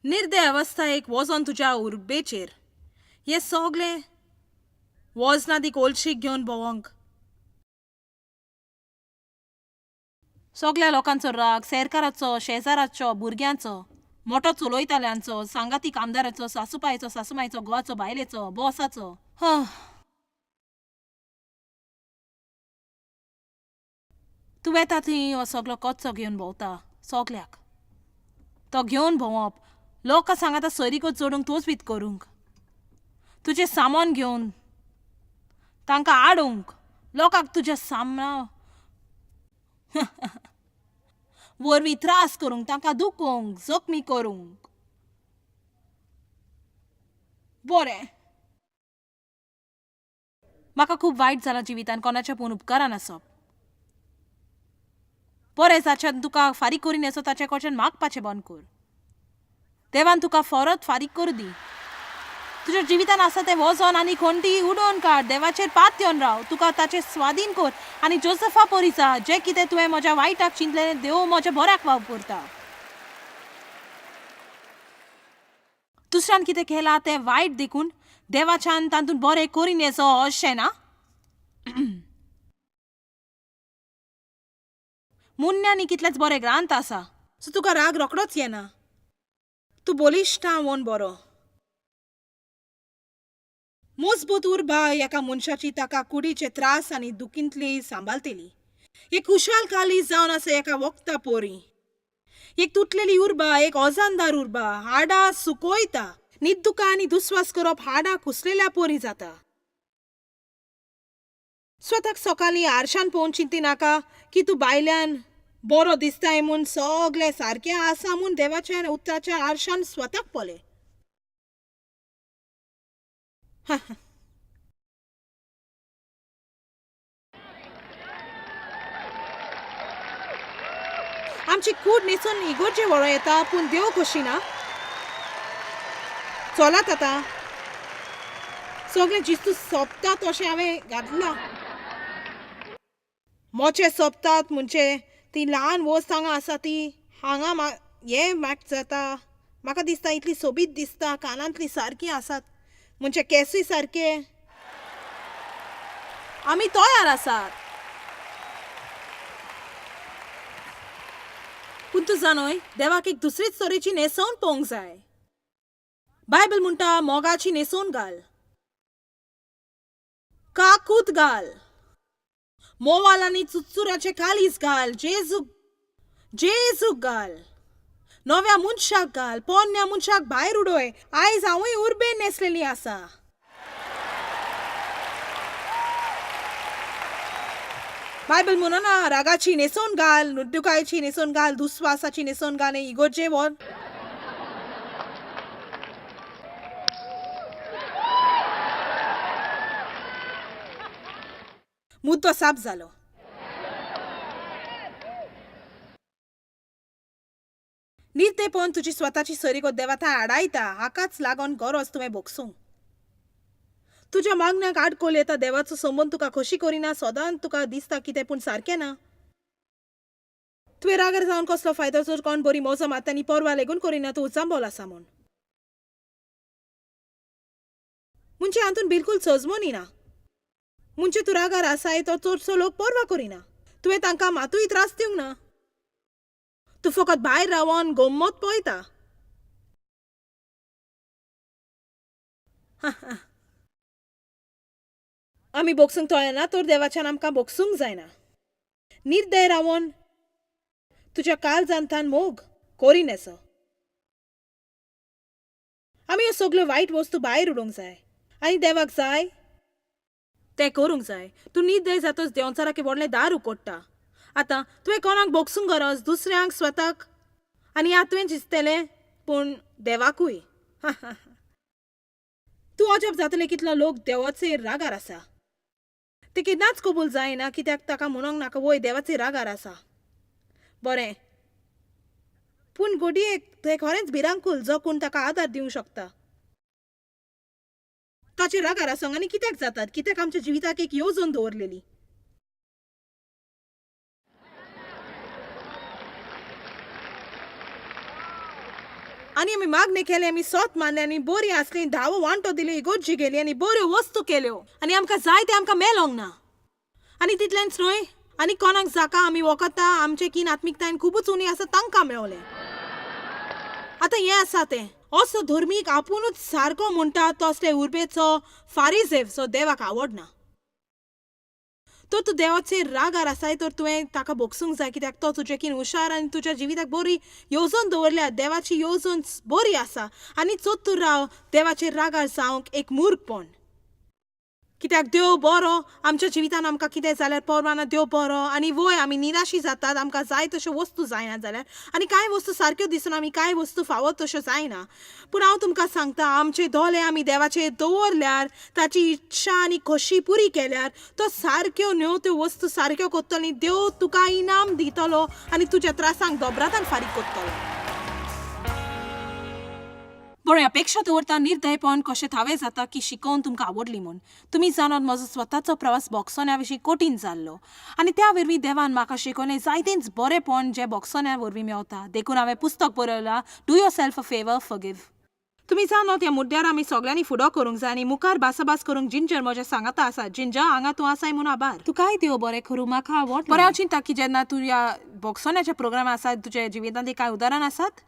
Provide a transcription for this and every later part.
निर्दय अवस्था एक वजन तुज्या उर्बेचेर. हें सगलें वजना दी कोलशीक घेवन भोंवंक. सगल्या लोकांचो राग, शेरकाराचो, शेजाराचो, भुरग्यांचो, मोटो चलयताल्यांचो, सांगाती कामदाराचो, सासूपायचो, सासूमायचो, घोवाचो, बायलेचो, बॉसाचो. हं. तूं वेता थंय हो सगलो कच्चो घेवन भोंवता सगल्याक. तो घेवन भोंवप, लोकां सांगाता सोयरीगत जोडूंक तोजवीत करूंक, तुजें सामान घेवन तांकां हाडूंक, लोकांक तुज्या सामना वरवीं त्रास करूंक, तांकां दुखोवंक, जखमी करूंक. बरें, म्हाका खूब वायट जालां जिवितान कोणाच्या पूण उपकारान आसप. बरें जाच्यान तुका फारीक करीन येसो ताच्या कडच्यान मागपाचें बंद कर. देवान तुका फरत फारीक कर दी. तुज्या जिवितान आसा तें वजन आनी खंडी उडोवन काड. देवाचेर पात येवन राव, तुका ताचे स्वाधीन कर आनी जोसेफा परी जा. जें कितें तुवें म्हज्या वायटाक चिंतलें देव म्हज्या बऱ्याक वापरता. दुसऱ्यान कितें केलां तें वायट देखून देवाच्यान तातूंत बरें करीन येसो अशें ना. मुन्न्यांनी कितलेच बरे ग्रांत आसा. सो तुका राग रोखडोच येना. तूं बलिश्ट आंवोन बरो. मजबूत उर्बा एका मनशाची ताका कुडीचे त्रास आनी दुखींतली सांबाळटली. एक खुशाल काली जावन आसा एका वखदा पोरी. एक तुटलेली उर्बा, एक अजानदार उर्बा हाडां सुकयता. न्हिद दुखा आनी दुस्वास करप हाडां कुसलेल्या पोरी जाता. स्वताक सकाळीं आरशान पळोवन चिंती नाका की तूं भायल्यान बरो दिसताय म्हूण, सगळें सारकें आसा म्हूण. देवाच्या उतराच्या आरशान स्वताक पळय. आमची कूड न्हेसून इगोर्जे व्हरो येता पूण देव खोशी ना. चलात आतां, सगळें जिस्तू सोंपता तशें हांवें घातलां. मोचे सोंपतात म्हणजे ती ल्हान वस्त हांगा आसा ती हांगा हें म्हाका जाता. म्हाका दिसता इतली सोबीत दिसता, कानांतली सारकी आसात म्हणजे केसूय सारके. आमी तयार आसात. पूण तूं जाणय, देवाक एक दुसरीच तरेची न्हेसोवन पळोवंक जाय. बायबल म्हणटा मोगाची न्हेसोवन घाल, काकूत घाल, मोवाल आनी चुचुराचे कालीज घाल, जेजूक जेजूक घाल, नव्या मनशाक घाल, पोन्न्या मनशाक भायर उडय. आयज हांवूय उर्बेन न्हेसलेली आसा. बायबल म्हणना रागाची न्हेसोवन घाल, दुकायची न्हेसोवन घाल, दुस्वासाची न्हेसोवन घाल, इगोर्जे व्हर. मुद्दो साफ जालो. निर्देपण तुजी स्वताची सोयरीगत देवाता आडायता. हाकाच लागून गरज तुवें भोगसूंक. तुज्या मागण्याक आडकोल येता. देवाचो संबंद तुका खोशी करिना. सदांच तुका दिसता कितें पूण सारकें ना. तुवें रागार जावन कसलो फायदो जर कोण बरी मजा मारता आनी पर्वा लेगून करिना तूं उचांबळ आसा म्हूण. म्हणजे हातूंत बिलकूल सजमोनी ना. म्हणजे तूं रागार आसाय तो चडसो लोक पर्वा करिना. तुवें तांकां मातूय त्रास दिवंक ना. तूं फकत भायर रावन गम्मत पळयता. आमी भोगसूंक तयार ना तर देवाच्यान आमकां भोगसूंक जायना. निर्दय रावन तुज्या काळजांतान मोग करीन येसो. आमी ह्यो सगल्यो वायट वस्तू भायर उडोवंक जाय आनी देवाक जाय तें करूंक जाय. तूं निर्दय जातच देंवचाराक व्हडलें दार उकोडटा. आतां तुवें कोणाक भोगसूंक गरज, दुसऱ्यांक, स्वताक आनी आतां तुवें जिसतलें पूण देवाकूय. तूं अजाप जातलें कितलो लोक देवाचेर रागार आसा. ते केन्नाच कबूल जायना कित्याक ताका म्हणूंक नाका वय देवाचेर रागार आसा. बरें, पूण घडयेक तें खरेंच भिरांकूल जो कोण ताका आदार दिवंक शकता. ताचेर रागार आसूंक आनी कित्याक जातात, कित्याक आमच्या जिविताक एक येवजण दवरलेली. आनी आमी मागणें केलें, आमी सोत मानलें आनी बरीं आसलीं, धावो वांटो दिली, इगोर्जी गेली आनी बऱ्यो वस्तू केल्यो आनी आमकां जाय तें आमकां मेलोंक ना. आनी तितलेंच न्हय, आनी कोणाक जाका आमी वखता आमचे कीन आत्मिकतायेन खुबूच उणी आसा तांकां मेवलें. आतां हें आसा तें, असो धर्मीक आपुणूच सारको म्हणटा तसले उर्बेचो फारीजेव जो देवाक आवडना. तर तूं देवाचेर रागार आसाय तर तुवें ताका भोगसूंक जाय, कित्याक तो तुजे कीन हुशार आनी तुज्या जिविताक बरी येवजण दवरल्या. देवाची येवजण बरी आसा आनी चोत्तूर राव देवाचेर रागार जावंक एक मूर्खपण, कित्याक देव बरो. आमच्या जिवितान आमकां कितें जाल्यार परवा ना, देव बरो. आनी वय आमी निराशी जातात आमकां जाय तश्यो वस्तू जायना जाल्यार, आनी कांय वस्तू सारक्यो दिसना, आमी कांय वस्तू फावो तश्यो जायना. पूण हांव तुमकां सांगता, आमचे दोळे आमी देवाचेर दवरल्यार, ताची इच्छा आनी खोशी पुरी केल्यार, तो सारक्यो न्हय त्यो वस्तू सारक्यो करतलो आनी देव तुका इनाम दितलो आनी तुज्या त्रासांक दोबरातान फारीक करतलो. बरें अपेक्षा दवरता निर्दयपण कशें थावें जाता की शिकोवन तुमकां आवडली म्हूण. तुमी जाणात म्हजो स्वताचो प्रवास बोक्सोन्या विशीं कठीण जाल्लो आनी त्या वरवीं देवान म्हाका शिकयलें जायतेंच बरेंपण जें बोक्सोन्या वरवीं मेवता. देखून हांवें पुस्तक बरयलां, do yourself a favour, forgive. तुमी जाणात ह्या मुद्द्यार आमी सगळ्यांनी फुडो करूंक जाय आनी मुखार भासाभास करूंक जिंजर म्हज्या सांगाता आसा. जिंजर, हांगा तूं आसाय म्हूण आभार. तुकाय देव बरें करूं, म्हाका आवडलें. बरें, हांव चिंता की जेन्ना तूं ह्या बोक्सोन्याच्या प्रोग्रामा आसा, तुज्या जिवितांतली कांय उदाहरण आसात?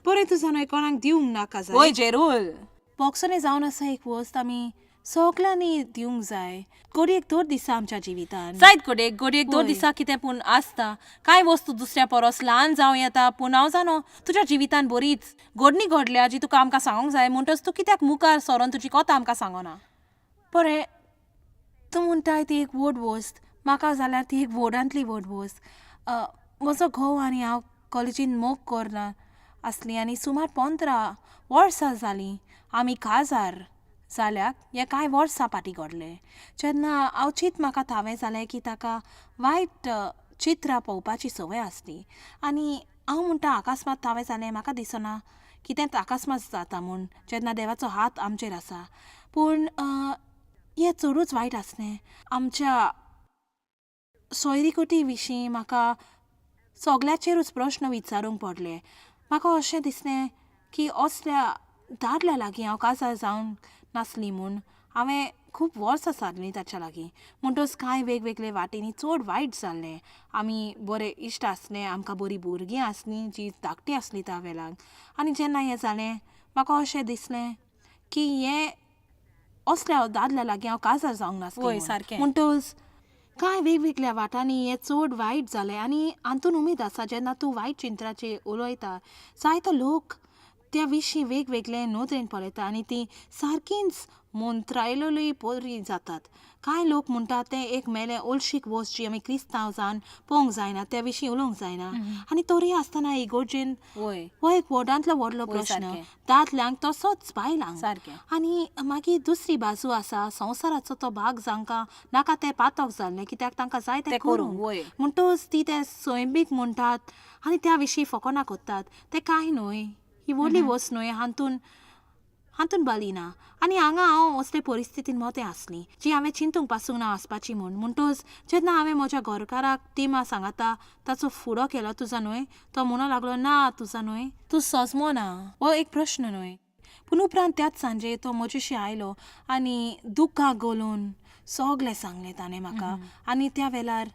बरें, तूं जाणा कोणाक दिवंक नाका जाय. वय जेरूल, बोक्सोने जावन आसा एक वस्त आमी सगल्यांनी दिवंक जाय. घडयेक दर दिसा आमच्या जिवितान जायत, घडयेक घडयेक दर दिसा कितें पूण आसता. कांय वस्तू दुसऱ्या परस ल्हान जावं येता, पूण हांव जाणो तुज्या जिवितान बरीच घडणी घडल्या जी तुका आमकां सांगूंक जाय. म्हणटच तूं कित्याक मुखार सरोन तुजी कथा आमकां सांगना? बरें, तूं म्हणटाय ती एक व्हड वस्त, म्हाका जाल्यार ती एक व्हडांतली व्हड वस्त. म्हजो घोव आनी हांव कॉलेजीन मोग करना आसलीं आनी सुमार 15 वर्सां जालीं आमी काजार जाल्याक. हें कांय वर्सां फाटीं घडलें जेन्ना अवचीत म्हाका थावें जालें की ताका वायट चित्रां पळोवपाची संवय आसली. आनी हांव म्हणटा अकस्मात थावें जालें, म्हाका दिसना कितेंच अकस्मात जाता म्हूण जेन्ना देवाचो हात आमचेर आसा. पूण हें चडूच वायट आसलें. आमच्या सोयरीगती विशीं म्हाका सगल्याचेरूच प्रश्न विचारूंक पडले. म्हाका अशें दिसलें की असल्या दादल्या लागीं हांव काजार जावंक नासली म्हूण. हांवें खूब वर्सां सारलीं ताच्या लागीं, म्हणटच कांय वेगवेगळे वाटेंनी चड वायट जाल्लें. आमी बरे इश्ट आसले, आमकां बरीं भुरगीं आसलीं जीं धाकटीं आसलीं त्या वेळार. आनी जेन्ना हें जालें म्हाका अशें दिसलें की हें असल्या दादल्या लागीं हांव काजार जावंक नासलें. सारकें. म्हणटच कांय वेगवेगळ्या वाटांनी हें चड वायट जालें. आनी हातून उमेद आसा, जेन्ना तूं वायट चिंत्राचेर उलयता, जायतो लोक त्या विशीं वेगवेगळे नदरेन पळयता आनी ती सारकींच मंत्रायलेली बरी जातात. कांय लोक म्हणटात तें एक मेलें ओलशीक वस्त जी आमी क्रिस्तांव जावन पळोवंक जायना, त्या विशीं उलोवंक जायना. आनी तरी आसतना इगोर्जेन वय हो एक व्हडांतलो व्हडलो प्रश्न, दादल्यांक तसोच बायलांक. सारकें. आनी मागीर दुसरी बाजू आसा संवसाराचो तो भाग जांकां नाका तें पातक जाल्लें, कित्याक तांकां जाय तें करूंक. म्हणटच ती तें सैमीक म्हणटात आनी त्या विशीं फकाणां करतात. तें कांय न्हय, ही व्हडली वस्त न्हय, हातून हातून बली ना. आनी हांगा हांव असले परिस्थितीन मोतें आसली जी हांवें चिंतूंक पासूंक ना आसपाची म्हूण. म्हणटच जेन्ना हांवें म्हज्या घरकाराक टिमा सांगाता ताचो फुडो केलो, तुजा न्हय, तो म्हणूंक लागलो, ना तुजा न्हय, तूं सजमो ना, हो एक प्रश्न न्हय. पूण उपरांत त्याच सांजे तो म्हजेशी आयलो आनी दुकां गलोवन सगळें सांगलें ताणें म्हाका. आनी त्या वेळार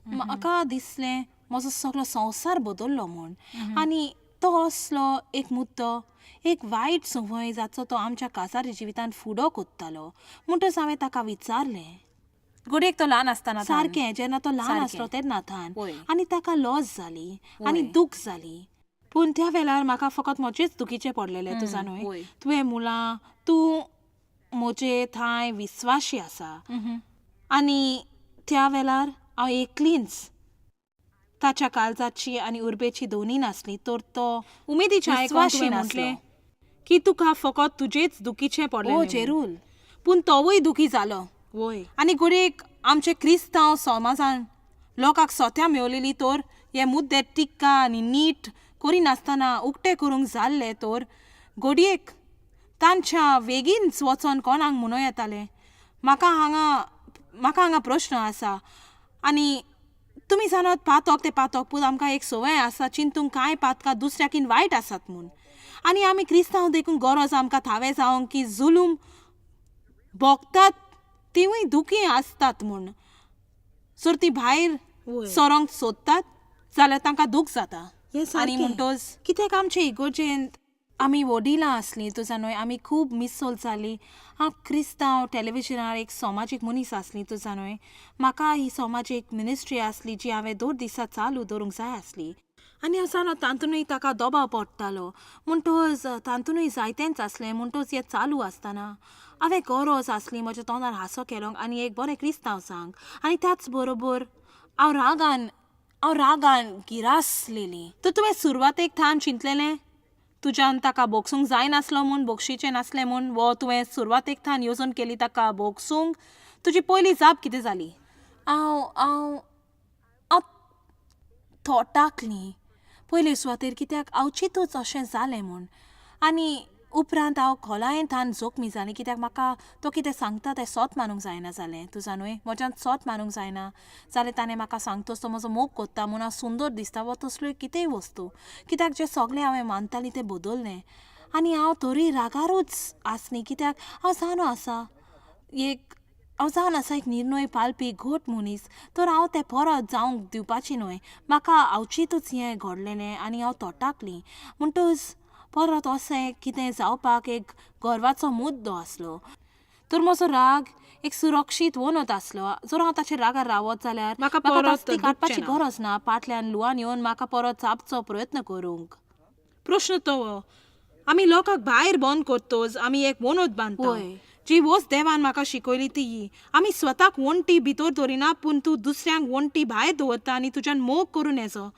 म्हाका दिसलें म्हजो सगळो संवसार बदल्लो म्हूण. आनी तो असलो एक मुद्दो, एक वायट संवय जाचो तो आमच्या काजारी जिवितान फुडो कोत्तालो. म्हणटच हांवें ताका विचारलें, घडयेक तो ल्हान आसतना. सारकें, जेन्ना तो ल्हान आसलो तेन्ना थान. आनी ताका लॉस जाली आनी दूख जाली. पूण त्या वेळार म्हाका फकत म्हजेच दुखीचें पडलेलें. तुजा न्हय, तुवें मुलां तूं म्हजे थंय विस्वाशी आसा. आनी त्या वेळार हांव एकलींच ताच्या काळजाची आनी उर्बेची दोनी नासली, तर तो उमेदीच्या विस्वाशी नासलो की तुका फकत तुजेच दुखीचें पडलें. ओ जेरूल, पूण तोवूय दुखी जालो. वय. आनी घडयेक आमचे क्रिस्तांव समाजान लोकांक सोत्या मेवलेली तर हे मुद्दे टिक्का आनी नीट करिनासतना उक्ते करूंक जाल्ले, तर घडयेक तांच्या वेगीनच वचोन कोणाक म्हणूं येतालें, म्हाका हांगा प्रश्न आसा आनी तुमी जाणात पातोक तें पातोक, पूण आमकां एक संवय आसा चिंतूंक कांय पातकां दुसऱ्याकीन वायट आसात म्हूण. आनी आमी क्रिस्तांव देखून गरज आमकां थावें जावंक की जुलूम भोगतात तिवूय दुखी आसतात म्हूण. जर ती भायर सरोंक सोदतात जाल्यार तांकां दूख जाता. हें सारकें. आनी म्हणटोच कित्याक आमचे इगोर्जेंत आमी वडिलां आसलीं, तुजा न्हय, आमी खूब मिसोल जालीं. हांव क्रिस्तांव टॅलिविजनार एक समाजीक मनीस आसली, तुजा न्हय. म्हाका ही समाजीक मिनिस्ट्री आसली जी हांवें दोन दिसा चालू दवरूंक जाय आसली. आनी हांव जाणा तातूंतय ताका दबाव पडटालो, म्हणटच तातूंतय जायतेंच आसलें. म्हणटच हें चालू आसतना हांवें गरज आसली म्हज्या तोंडार हांसो केलो आनी एक बरें क्रिस्तांव सांग. आनी त्याच बरोबर हांव रागान गिरासलेली. तर तुवें सुरवातेक थावन चिंतलेलें तुज्यान ताका भोगसूंक जायनासलो म्हूण, भोगशीचें नासलें म्हूण, वो तुवें सुरवातेक थावन येवजण केली ताका भोगसूंक? तुजी पयली जाप कितें जाली? हांव हांव हांव थोटाकली पयले सुवातेर, कित्याक अवचितूच अशें जालें म्हूण. आनी उपरांत हांव खोलायेन थावन जोखमी जालें, कित्याक म्हाका तो कितें सांगता तें सोत मानूंक जायना जालें, तुजा न्हय. म्हज्यान सोत मानूंक जायना जालें. ताणें म्हाका सांगतोच तो म्हजो मोग कोत्ता म्हूण, हांव सुंदर दिसता वो तसल्यो कितेंय वस्तू, कित्याक जें सगळें हांवें मानतालें तें बदललें. आनी हांव तरी रागारूच आसली, कित्याक हांव जावन आसा एक निर्णय पाळपी घट मनीस, तर हांव तें परत जावंक दिवपाची न्हय. म्हाका अवचितूच हें घडलेलें आनी हांव तोटाकली. म्हणटच परत अशें कितें जावपाक एक गर्वाचो मुद्दो आसलो. तर म्हजो राग एक सुरक्षीत वनत आसलो. जर हांव ताचेर रागार रावत जाल्यार म्हाका म्हाका परत तास्ती काडपाची दुखचें ना. गरज ना फाटल्यान लुवान येवन म्हाका परत चाबचो प्रयत्न करूंक. प्रश्न तो, आमी लोकांक भायर बंद करतोच आमी एक वनत बांदता. जी वस्त देवान म्हाका शिकयली ती ही, आमी स्वताक वण्टी भितर दवरिना, पूण तूं दुसऱ्यांक वण्टी भायर दवरता आनी तुज्यान मोग करून येचो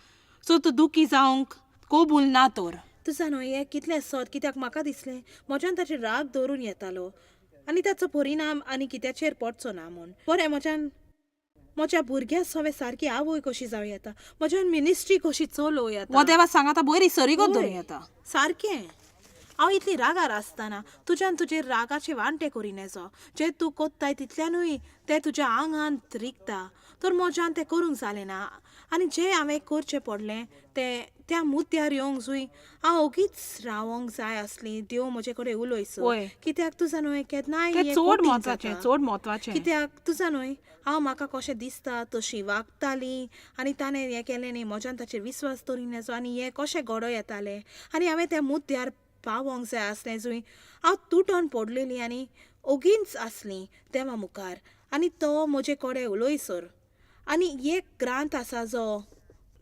सो तूं दुखी जावंक कबूल ना तर. तुजा न्हय, हें कितलें सत, कित्याक म्हाका दिसलें म्हज्यान ताचेर राग दवरून येतालो आनी ताचो परिणाम आनी कित्याचेर पडचो ना म्हूण. बरें, म्हज्यान म्हज्या भुरग्या सवें सारकी आवय कशी जावं येता, म्हज्यान मिनिस्ट्री कशी चलोवं येता. वो देवा सांगाता बरी सरीगत धरूं येता. सारकें. हांव इतली रागार आसतना तुज्यान तुजेर रागाचे वांटे करी नेजो. जे तूं कोत्ताय तितल्यानूय तें तुज्या आंगांत रिगता. तर म्हज्यान तें करूंक जालें ना आनी जें हांवें करचें पडलें तें त्या मुद्द्यार येवंक जुंय हांव ओगीच रावोंक जाय आसली. देव म्हजे कडेन उलयसो, कित्याक तुजा न्हय, केन्नाय तें हें चड कठीण म्हत्वाचें, जाता. चड म्हत्वाचें. कित्याक तुजा न्हय, हांव म्हाका कशें दिसता तशी वागताली आनी ताणें हें केलें न्ही, म्हज्यान ताचेर विस्वास दवरी नेजो आनी हें कशें घडो येतालें. आनी हांवें त्या मुद्द्यार पावोंक जाय आसलें जंय हांव तुटोन पडलेली आनी ओगीच आसली देवा मुखार आनी तो म्हजे कडेन उलयसर. आनी एक ग्रांथ आसा जो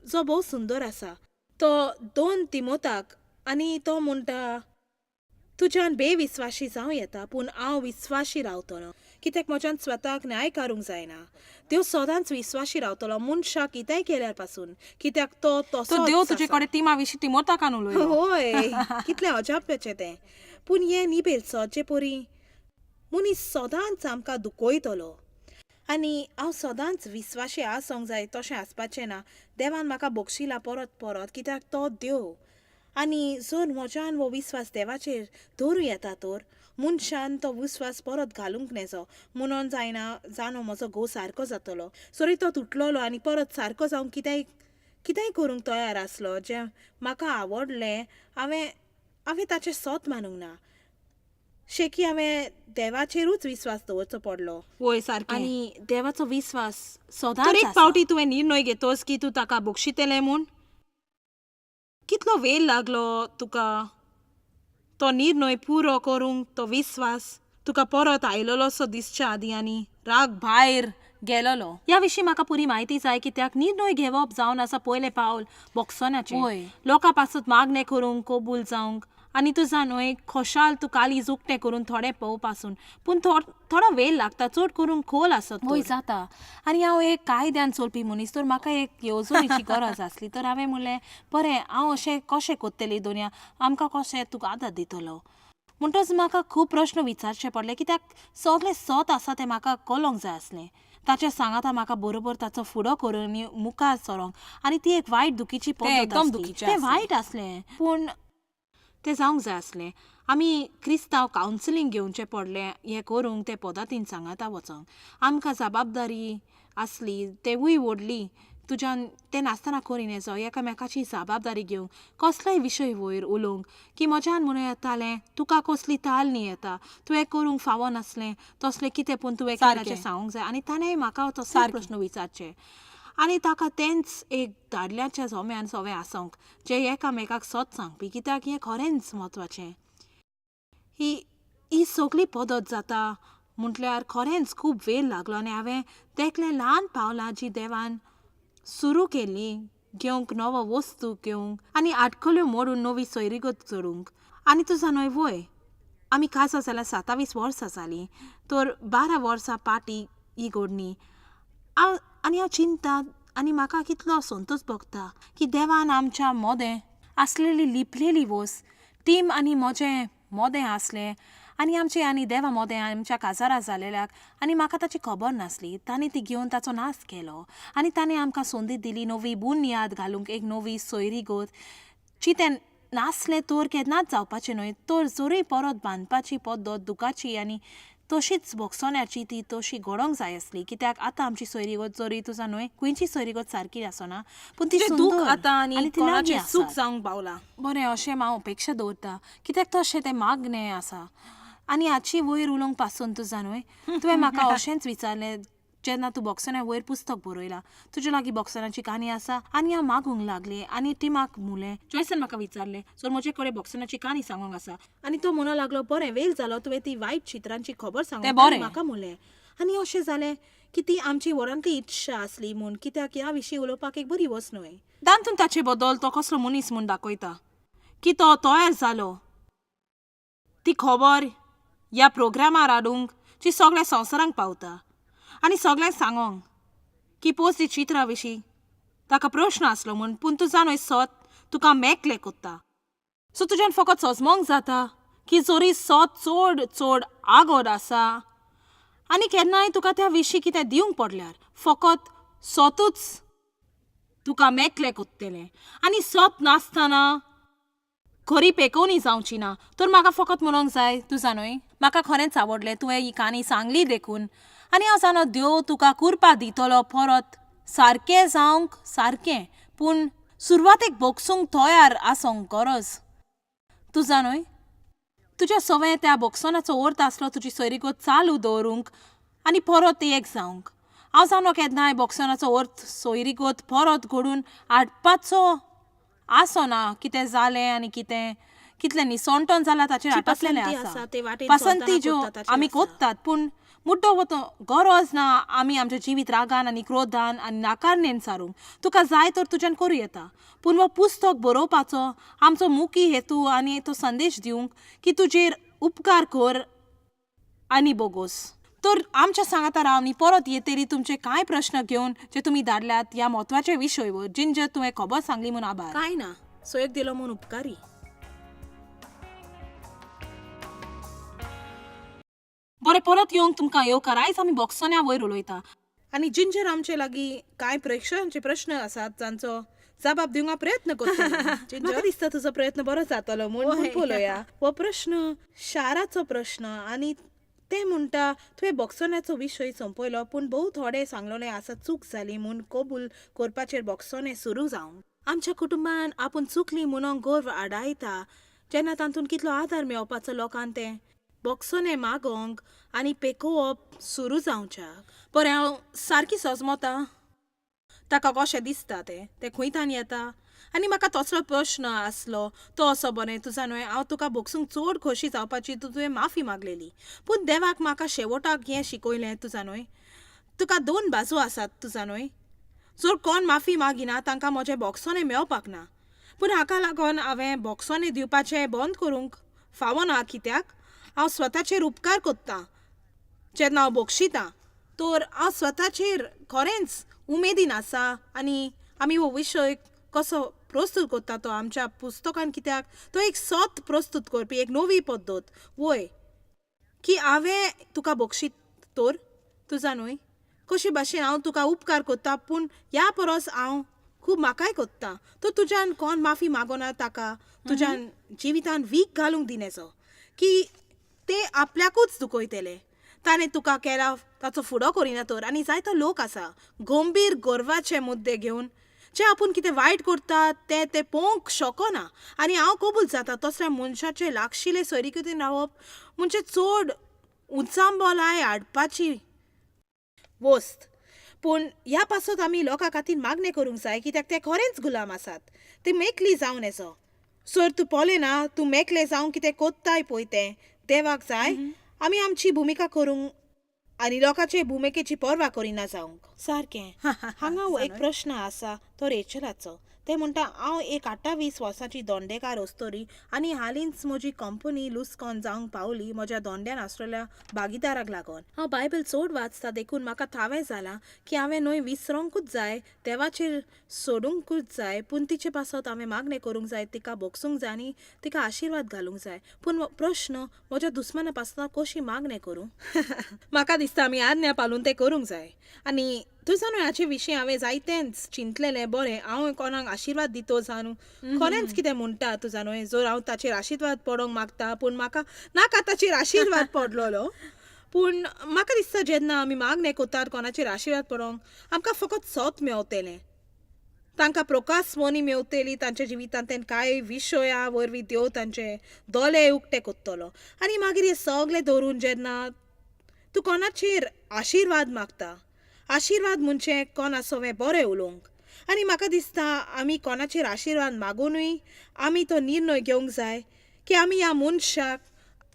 जो भोव सुंदर आसा, तो 2 तिमोताक, आनी तो म्हणटा, तुज्यान बेविस्वाशी जावं येता, पूण हांव विस्वाशी रावतलो, कित्याक म्हज्यान स्वताक न्याय काडूंक जायना. देव सदांच विस्वाशी रावतलो मनशाक कितेंय केल्यार पासून, कित्याक तो तो तसोच देव तुजे आसा. कडेन तिमा विशीं तिमोताकान उलयलो. होय, कितलें अजापाचें तें. पूण हें निबेल सदचे परी मनीस सदांच आमकां दुखयतलो आनी हांव सदांच विस्वाशी आसूंक जाय तशें आसपाचें ना. देवान म्हाका बक्षिला परत परत, कित्याक तो देव. आनी जर म्हज्यान हो विस्वास देवाचेर दवरूं येता तर मनशान तो विस्वास परत घालूंक नेजो म्हणून जायना. जाणो म्हजो घोव सारको जातलो सरी तो तुटलोलो आनी परत सारको जावंक कितेंय कितेंय करूंक तयार आसलो जें म्हाका आवडलें. हांवें ताचें सत मानूंक ना. शेकी हांवें देवाचेरूच विस्वास दवरचो पडलो. वय, सारकें. आनी देवाचो विस्वास सदांच तर एक आसा. फावटी तुवें निर्णय घेतोस की तूं ताका बक्षितलें म्हूण, कितलो वेळ लागलो तुका तो निर्णय पुरो करूंक, तो विस्वास तुका परत आयलोसो दिसच्या आदीं आनी राग भायर गेलोलो? ह्या विशीं म्हाका पुरी म्हायती जाय, कित्याक निर्णय घेवप जावन आसा पयलें पावल बोगसोनाचें, लोकां पासत मागणें करूंक, कबूल जावंक. आनी तुजा न्हय, खोशाल तूं काळीज उक्तें करून थोडें पळोवपासून, पूण थोडो वेळ लागता, चड करून खोल आसत तर. वय जाता. आनी हांव एक कायद्यान चलपी मनीस, तर म्हाका एक येवजणेची गरज आसली. तर हांवें म्हणलें, बरें, हांव अशें कशें करतलें दोनया, आमकां कशें तुका आदार दितलो? म्हणटच म्हाका खूब प्रश्न विचारचे पडले, कित्याक सगळें सत आसा तें म्हाका कळोंक जाय आसलें. ताच्या सांगाता म्हाका बरोबर ताचो फुडो करून आनी मुखार सरोंक. आनी ती एक वायट दुखीची पद्दत एकदम आसली. दुखीचें तें आसलें. वायट आसलें, पूण तें जावंक जाय आसलें. आमी क्रिस्तांव कावन्सिलींग घेवचें पडलें हें करूंक, ते पद्दतीन सांगाता वचोंक. आमकां जबाबदारी आसली, तेवूय व्हडली. तुज्यान तें नासतना करी नेजो एकामेकाची जबाबदारी घेवंक कसलोय विशय वयर उलोवंक की म्हज्यान म्हणूं येतालें तुका कसली ताल न्ही येता, तुवें करूंक फावो नासलें तसलें कितें, पूण तुवें कोणाचें सांगूंक जाय. आनी ताणें म्हाका तसलेच प्रस्न विचारचे आनी ताका तेंच एक दादल्याच्या जोम्यान सवें आसोंक जें एकामेकाक सत सांगपी, कित्याक हें खरेंच म्हत्वाचें. ही ही सगळी पद्दत जाता म्हटल्यार खरेंच खूब वेळ लागलो आनी हांवें देखलें ल्हान पावलां जी देवान सुरू केल्ली घेवंक नवो वस्तू घेवंक आनी आटकल्यो मोडून नवी सोयरीगत जोडूंक. आनी तुजा न्हय वय आमी खासा जाल्यार 27 वर्सां जालीं तर 12 वर्सां पाटी ही घडणी. हांव आनी हांव चिंता आनी म्हाका कितलो संतोश भोगता की देवान आमच्या मोदें आसलेली लिपलेली वस्त टीम आनी म्हजें मोदें आसलें आनी आमचे आनी देवा मोदें आमच्या काजारा जालेल्याक आनी म्हाका ताची खबर नासली. ताणें ती घेवन ताचो नाश केलो आनी ताणें आमकां संदी दिली नवी बुन्याद घालूंक, एक नवी सोयरीगत जी तें नासलें तर केन्नाच जावपाचें न्हय, तर जरूय परत बांदपाची पद्दत दुखाची आनी तशीच भोगसण्याची ती तशी घडोवंक जाय आसली, कित्याक आतां आमची सोयरीगत जरी तुजा न्हय खंयची सोयरीगत सारकी आसना पूण ती दूख आतां आनी ती लागीं कोणाचें सूख आसा. जावंक पावलां. बरें अशें हांव अपेक्षा दवरता कित्याक तशें तें मागणें आसा. आनी हाची वयर उलोवंक पासून तुजा न्हय तुवें म्हाका अशेंच विचारलें जेन्ना तूं बॉक्सना वयर पुस्तक बरयलां तुजे लागीं बॉक्सनाची काणी आसा आनी हांव मागूंक लागलें आनी टिमाक मुलें जॉयसान म्हाका विचारलें सर म्हजे कडेन बॉक्सनाची काणी सांगूंक आसा आनी तो म्हणूंक लागलो बरें वेळ जालो तुवें ती वायट चित्रांची खबर सांगूंक बरें. म्हाका मुलें. आनी अशें जालें की ती आमची वरांतली इत्सा आसली म्हूण, कित्याक ह्या विशीं उलोवपाक एक बरी वस्त न्हय. दांतून ताचे बदल तो कसलो मनीस म्हूण दाखयता की तो तयार जालो ती खबर ह्या प्रोग्रामार हाडूंक जी सगळ्या संवसारांक पावता आनी सगळ्यांक सांगोंक की पोस्ट चित्रा विशीं ताका प्रश्न आसलो म्हूण, पूण तूं जाणय सत तुका मेकलें कोत्ता. सो तुज्यान फकत सजमोंक जाता की जरी सत चड चड आगोर आसा आनी केन्नाय तुका त्या विशीं कितें दिवंक पडल्यार फकत सतूच तुका मेकलें कोत्तलें आनी सत नासतना खरी पेकोवणी जावची ना. तर म्हाका फकत म्हणूंक जाय तुजा न्हय म्हाका खरेंच आवडलें तुवें ही काणी सांगली देखून आनी हांव जाणो देव तुका कुरपा दितलो परत सारकें जावंक सारकें, पूण सुरवातेक भोगसूंक तयार आसूंक गरज. तुजा न्हय तुज्या सवंय त्या भोगसणाचो अर्थ आसलो तुजी सोयरीगत चालू दवरूंक आनी परत एक जावंक. हांव जाणो केन्नाय भोगसणाचो अर्थ सोयरीगत परत घडून हाडपाचो आसना, कितें जालें आनी कितें कितलें निसणटन जालां ताचेर जी आटकलेलें पसंती आसा. आसा ते वाटेन पसंती चलतना ज्यो कोत्ता ताचेर आमी आसा. कोत्तात पूण मुड्डो वतो गरज ना आमी आमच्या जिवीत रागान आनी क्रोधान आनी नाकारणेन सारूंक. तुका जाय तर तुज्यान करूं येता, पूण हो पुस्तक बरोवपाचो आमचो मुखी हेतू आनी तो संदेश दिवंक की तुजेर उपकार कर आनी बोगोस. तर आमच्या सांगाता राव न्ही परत येतली तुमचे कांय प्रश्न घेवन जे तुमी धाडल्यात ह्या म्हत्वाचे विशय वर जिंजर तुवें खबर सांगली म्हूण आभार. कांय ना, सोयक दिलो म्हूण उपकारी. बरें परत येवंक तुमकां येवकार. आयज आमी बॉक्सन्या वयर उलयता आनी जिंजर आमचे लागीं कांय प्रेक्षकांचे प्रश्न आसात जांचो जबाब दिवंक हांव प्रयत्न करतलें. म्हाका दिसता तुजो प्रयत्न बरो जातलो म्हूण पळोवया. हो प्रश्न शाराचो प्रश्न आनी ते म्हणटा तुवें बॉक्सोन्याचो विशय सोंपयलो पूण भोव थोडे सांगलेलें आसा चूक जाली म्हूण कबूल करपाचेर बॉक्सोने सुरू जावंक. आमच्या कुटुंबान आपूण चुकली म्हणून गर्व आडायता जेन्ना तातूंत कितलो आदार मेळपाचो लोकांक तें बॉक्सोने मागोवंक आनी पेकोवप सुरू जावच्याक. बरें हांव सारकी सजमता ताका कशें दिसता तें तें खंयतान येता आनी म्हाका तसलो प्रश्न आसलो तो असो बरें तुजा न्हय हांव तुका भोगसूंक चड खोशी जावपाची तुवें माफी मागलेली, पूण देवाक म्हाका शेवटाक हें शिकयलें तुजा न्हय तुका दोन बाजू आसात तुजा न्हय जर कोण माफी मागिना तांकां म्हजें बोगसोने मेळपाक ना, पूण हाका लागून हांवें बोगसोने दिवपाचें बंद करूंक फावना कित्याक हांव स्वताचेर उपकार कोत्तां जेन्ना हांव बक्षितां तर हांव स्वताचेर खरेंच उमेदीन आसा आनी आमी हो विशय कसो प्रस्तूत करता तो आमच्या पुस्तकान, कित्याक तो एक सत प्रस्तूत करपी एक नवी पद्दत वय की हांवें तुका बक्षीत तर तुजा न्हय कशे भाशेन हांव तुका उपकार करता पूण ह्या परस हांव खूब म्हाकाय कोत्ता तर तुज्यान कोण माफी मागोना ताका तुज्यान जिवितान वीख घालूंक दिनेचो की ते आपल्याकूच दुखयतले. ताणें तुका केला ताचो फुडो करिना तर. आनी जायतो लोक आसा गंभीर गर्वाचे मुद्दे घेवन जे आपूण कितें वायट करता तें ते पळोवंक शकना. आनी हांव कबूल जाता तसल्या मनशाचे लागशिल्ले सोयरीगतीन रावप म्हणजे चड उचांबळाय हाडपाची वस्त. पूण ह्या पासत आमी लोकां खातीर मागणें करूंक जाय कित्याक ते खरेंच गुलाम आसात, ते मेकली जावन येचो. सर तूं पळयना तूं मेकलें जावंक कितें कोत्ताय पळय तें देवाक जाय आमी आमची भुमिका करूंक आनी लोकांचे भुमिकेची पर्वा करिना जावंक. सारकें. हांगा एक प्रश्न आसा तो रेचलाचो. ते म्हणटा हांव एक 28 वर्सांची दोंडेकार अस्तोरी आनी हालींच म्हजी कंपनी लुस्कॉन जावंक पावली म्हज्या दोंड्यान आसलेल्या भागीदाराक लागून. हांव बायबल चड वाचता देखून म्हाका थावें जालां की हांवें न्हय विसरोंकूच जाय, देवाचेर सोडूंकूच जाय, पूण तिचे पासत हांवें मागणें करूंक जाय, तिका भोगसूंक जाय आनी तिका आशिर्वाद घालूंक जाय. पूण प्रश्न म्हज्या दुस्माना पासत कशी मागणें करूं? म्हाका दिसता आमी आज्ञा पालून तें करूंक जाय. आनी तुजा न्हय हाचे विशीं हांवें जायतेंच चिंतलेलें. बरें, हांव कोणाक आशिर्वाद दितो जाणू खरेंच कितें म्हणटा तुजा न्हय, जर हांव ताचेर आशिर्वाद पडोंक मागता पूण म्हाका नाका ताचेर आशिर्वाद पडलेलो. पूण म्हाका दिसता जेन्ना आमी मागणें करतात कोणाचेर आशिर्वाद पडोंक आमकां फकत सत मेवतलें, तांकां प्रकाश मनी मेवतली तांच्या जिवितांत, तें कांय विशया वरवीं देव तांचे दोळे उक्ते करतलो. आनी मागीर हें सगळें धरून जेन्ना तूं कोणाचेर आशिर्वाद मागता, आशिर्वाद म्हणजे कोणा सवें बरें उलोवंक. आनी म्हाका दिसता आमी कोणाचेर आशिर्वाद मागुनूय आमी तो निर्णय घेवंक जाय की आमी ह्या मनशाक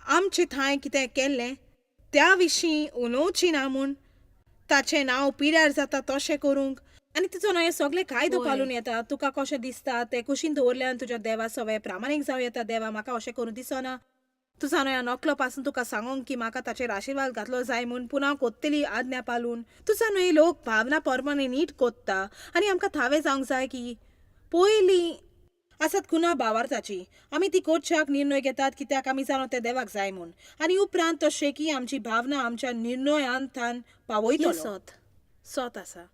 आमचे थंय कितें केल्लें त्या विशीं उलोवची ना म्हूण, ताचें नांव पिड्यार जाता तशें करूंक. आनी तिचो न्हय सगळे कायदो पालून येता. तुका कशें दिसता तें कुशीन दवरल्यान तुज्या देवा सवें प्रामाणीक जावं येता. देवा म्हाका अशें करूं दिसना, तुजा न्हय नकलो पासून तुका सांगोंक की म्हाका ताचेर आशिर्वाद घातलो जाय म्हूण, पूण हांव कोत्तली आज्ञा पालून. तुजा न्हय लोक भावना परमाने नीट कोत्ता आनी आमकां थावें जावंक जाय की पयलीं आसात खुना भावार्थाची आमी ती करच्याक निर्णय घेतात कित्याक आमी जाणो तें देवाक जाय म्हूण, आनी उपरांत तो शेकी आमची भावना आमच्या निर्णयांत पावयतलो. सत सत आसा.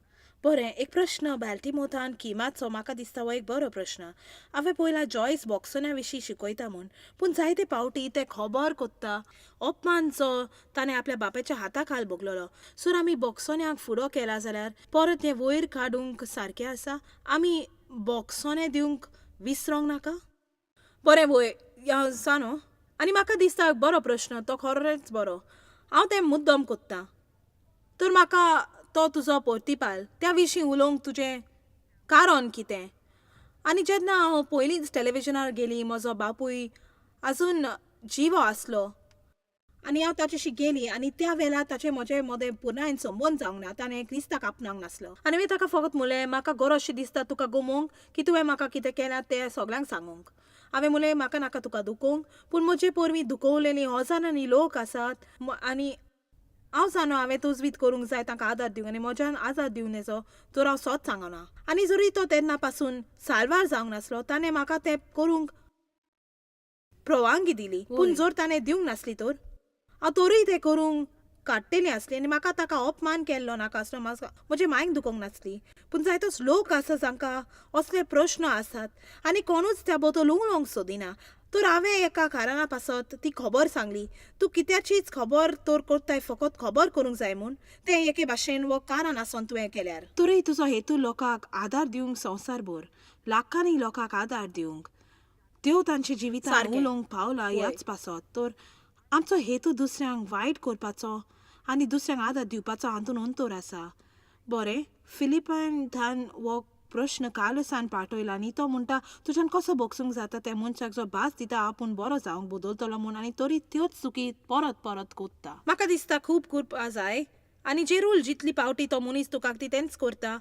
बरें, एक प्रश्न बाल्टिमोतान किमाचो. म्हाका दिसता हो एक बरो प्रश्न. हांवें पयला जॉयस बॉक्सोना विशीं शिकयता म्हूण, पूण जायते पावटी ते खबर कोत्ता अपमान जो ताणें आपल्या बापायच्या हाता खाल भोगलेलो. सर आमी बॉक्सोन्याक फुडो केला जाल्यार परत हें वयर काडूंक सारकें आसा? आमी बॉक्सोने दिवंक विसरोंक नाका? बरें वय जाणो. आनी म्हाका दिसता बरो प्रश्न, तो खरेंच बरो. हांव तें मुद्दम कोत्तां. तर म्हाका तो तुजो प्रतिपाल त्या विशीं उलोवंक तुजें कारण कितें? आनी जेन्ना हांव पयलींच टॅलिविजनार गेली म्हजो बापूय आजून जिवो आसलो आनी हांव ताचेशी गेली आनी त्या वेळार ताचे म्हजे मदें पुरायेन संबंद जावंक ना, ताणें क्रिस्ताक आपणावंक नासलो. आनी हांवें ताका फकत म्हणलें म्हाका गरज शी दिसता तुका गमोवंक की तुवें म्हाका कितें केलां तें सगल्यांक सांगूंक. हांवें म्हणलें म्हाका नाका तुका दुखोवंक, पूण म्हजे पोरवीं दुखवलेलीं हजारांनी लोक आसात आनी हांव जाणो हांवें तजवीज करूंक जाय तांकां आदार दिवंक, आनी म्हज्यान आदार दिवं नजो तर हांव सोत सांगना. आनी जरी तो तेन्ना पासून साल्वार जावंक नासलो ताणें म्हाका तें करूंक परवानगी दिली, पूण जर ताणें दिवंक नासली तर हांव तरूय तें करूंक काडटली आसली आनी म्हाका ताका अपमान केल्लो नाका आसलो, म्हाका म्हजे मायक दुखोवंक नासली. पूण जायतोच लोक आसा जांकां असले प्रश्न आसात आनी कोणूच त्या बद्दल उलोवंक सोदिना. तर हांवें एका कारणा पासत ती खबर सांगली. तूं कित्याचीच खबर तर करताय फकत खबर करूंक जाय म्हूण, तें एके भाशेन वो कारण आसून तुवें केल्यार. तरूय तुजो हेतू लोकांक आदार दिवंक, संवसारभर लाखांनी लोकांक आदार दिवंक, देव तांच्या जिवितांत उलोवंक पावला ह्याच पासत. तर आमचो हेतू दुसऱ्यांक वायट करपाचो आनी दुसऱ्यांक आदार दिवपाचो हातूंत अंतर आसा. बरें, फिलिपान थान हो प्रश्न कार्लसान पाठयला आनी तो म्हणटा तुज्यान कसो भोगसूंक जाता त्या मनशाक जो भास दिता आपूण बरो जावंक बदलतलो म्हूण आनी तरी त्योच चुकी परत परत कोत्ता. म्हाका दिसता खूब कृपा जाय आनी जेरूल जितली पावटी तो मनीस तुका तेंच करता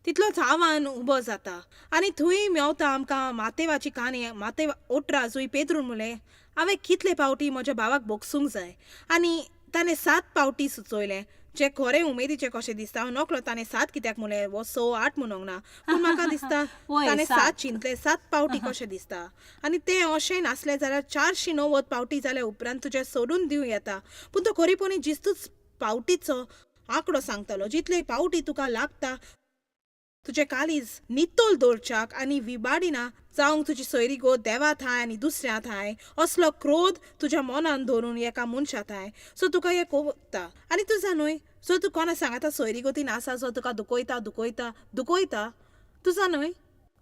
तितलोच आव्हान उबो जाता. आनी थंय मेवता आमकां मातेवाची काणी, मातेव 18 जंय पेद्रून म्हणलें हांवें कितले पावटी म्हज्या भावाक भोगसूंक जाय आनी ताणें 7 पावटी सुचयलें, जे खरें उमेदीचें कशें दिसता. हांव नकळो ताणें 7 कित्याक म्हणलें, वो 6 8 म्हणूंक ना, पूण म्हाका दिसता ताणें 7 चिंतलें, 7 पावटी कशें दिसता. आनी तें अशें नासलें जाल्यार 490 पावटी जाल्या उपरांत तुजें सोडून दिवं येता, पूण तो खरेपणी जिस्तूच पावटीचो आंकडो सांगतलो. जितले पावटी तुका लागता तुजें काळीज नितळ दवरच्याक आनी विबाडिना जावंक तुजी सोयरीगो देवा थांय आनी दुसऱ्या थांय असलो क्रोध तुज्या मनान धरून एका मनशा थांय सो तुका हें कोत्ता आनी तुजा न्हय सो तूं कोणा सांगता सोयरीगतीन आसा जो तुका दुखयता दुखयता दुखयता तुजा न्हय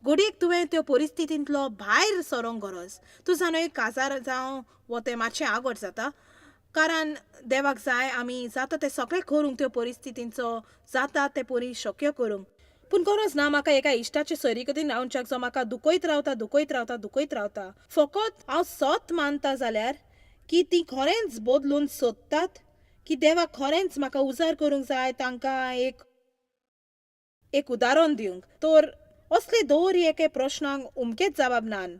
घडयेक तुवें त्यो परिस्थितींतलो भायर सरोंक गरज. तुजा न्हय काजार जावं वो तें मातशें आगोट जाता कारण देवाक जाय आमी जाता तें सगळें करूंक त्यो परिस्थितींचो जाता तें परी शक्य करूंक. पूण गरज ना म्हाका एका इश्टाचे सोयरीगतीन रावच्याक जो म्हाका दुखयत रावता दुखयत रावता दुखयत रावता. फकत हांव सत मानता जाल्यार की तीं खरेंच बदलून सोदतात की देवाक खरेंच म्हाका उजार करूंक जाय तांकां एक एक उदाहरण दिवंक तर असले दर एके प्रश्नांक उमकेच जबाब नान.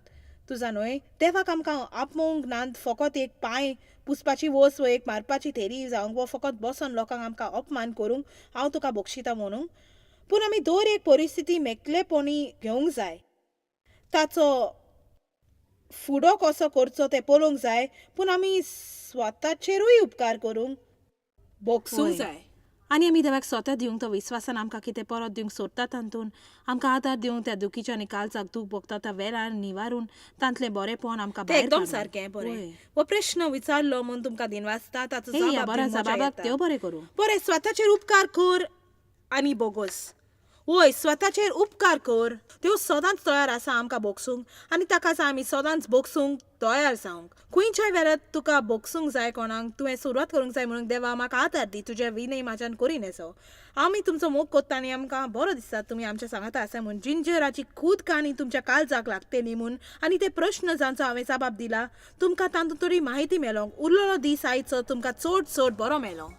तुजा न्हय देवाक आमकां आपोवंक नात फकत एक पांय पुसपाची वस वो एक मारपाची थेरी जावंक वो फकत बसोन लोकांक आमकां अपमान करूंक हांव तुका बक्षिता म्हणूंक. पूण आमी दर एक परिस्थिती मेकळेपणी घेवंक जाय, ताचो फुडो कसो करचो तें पळोवंक जाय, पूण आमी स्वताचेरूय उपकार करूंक भोगसूंक जाय. आनी आमी देवाक स्वता दिवंक तो विस्वासान आमकां कितें परत दिवंक सोदता तातूंत आमकां आदार दिवंक त्या दुखीच्या आनी काळजाक दूख भोगता त्या वेळार निवारून तांतलें बरेंपण आमकां तें भायर एकदम काडून. सारकें बरें. वय. हो प्रश्न विचारलो म्हूण तुमकां दिनवासता ताचो हे ह्या जबाब बऱ्या दिवंक मजा जबाबाक येता. देव बरें करूं. बरें, स्वताचेर उपकार कर आनी बोगोस. वय, स्वताचेर उपकार कर. त्यो सदांच तयार आसा आमकां भोगसूंक आनी ताका जाय आमी सदांच भोगसूंक तयार जावंक. खंयच्याय वेळार तुका भोगसूंक जाय कोणाक तुवें सुरवात करूंक जाय म्हणून देवा म्हाका आदार दी तुजें विनय म्हाज्यान करीन येसो. आमी तुमचो मोग कोत्ता आनी आमकां बरो दिसता तुमी आमच्या सांगाता आसा म्हूण. जिंजराची खूद काणी तुमच्या काळजाक लागतली म्हूण आनी ते प्रश्न जांचो हांवें जबाब दिला तुमकां तातूंत थोडी म्हायती मेलोंक. उरलेलो दीस आयचो तुमकां चड चड बरो मेलो.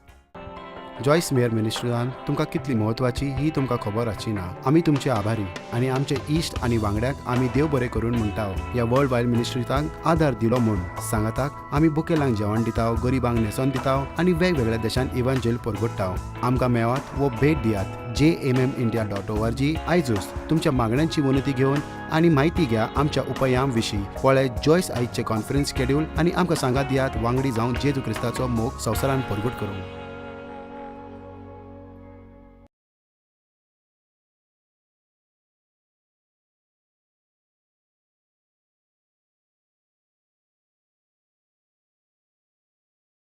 जॉयस मेयर मिनिस्ट्रीन तुमकां कितली म्हत्वाची ही तुमकां खबर आसची ना. आमी तुमचे आभारी आनी आमचे इश्ट आनी वांगड्याक आमी देव बरें करून म्हणटा ह्या वर्ल्ड वायड मिनिस्ट्रीतांक आदार दिलो म्हूण. सांगाताक आमी बुकेलांक जेवण दिता, गरिबांक न्हेसोन दिता आनी वेगवेगळ्या देशांत इव्हांजेल परगट्टा. आमकां मेळात वो भेट दियात jmmindia.org आयजूच तुमच्या मागण्यांची विनंती घेवन आनी म्हायती घ्या आमच्या उपायां विशीं. पळय जॉयस आयजचें कॉन्फरन्स शेड्यूल आनी आमकां सांगात दियात वांगडी जावन जेजू क्रिस्ताचो मोग संवसारान परगट करूंक.